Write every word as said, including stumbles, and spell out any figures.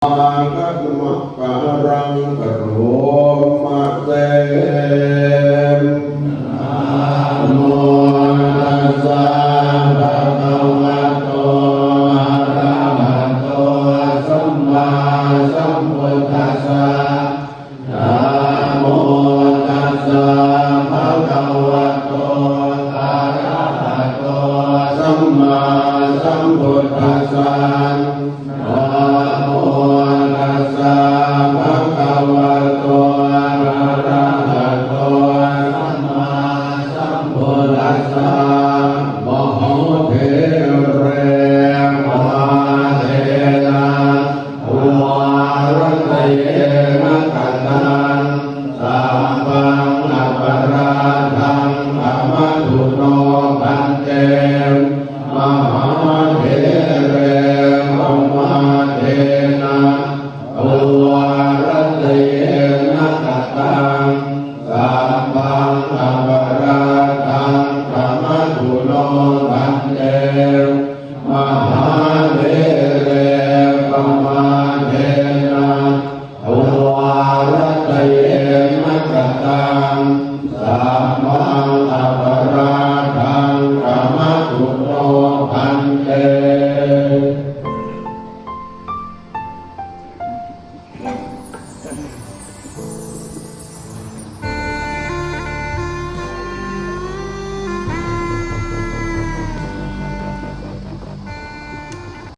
Kāruṇākaraṃ karoma se. Namo tassa bhagavato arahato sammāsambuddhassa. Namo tassa bhagavato arahato sammāsambuddhassa. Namo tassa bhagavato arahato sammāsambuddhassa. Mahātherena pamādena uvaratayena kataṃ sabbaṃ aparādhaṃ khamatu no bhante. Mahāthere pamādena uvaratayena kataṃ sabbaṃ aparādhaṃ khamatu no bhante. Mahāthere pamādena uvaratayena kataṃ sabbaṃ aparādhaṃ khamatu no bhante.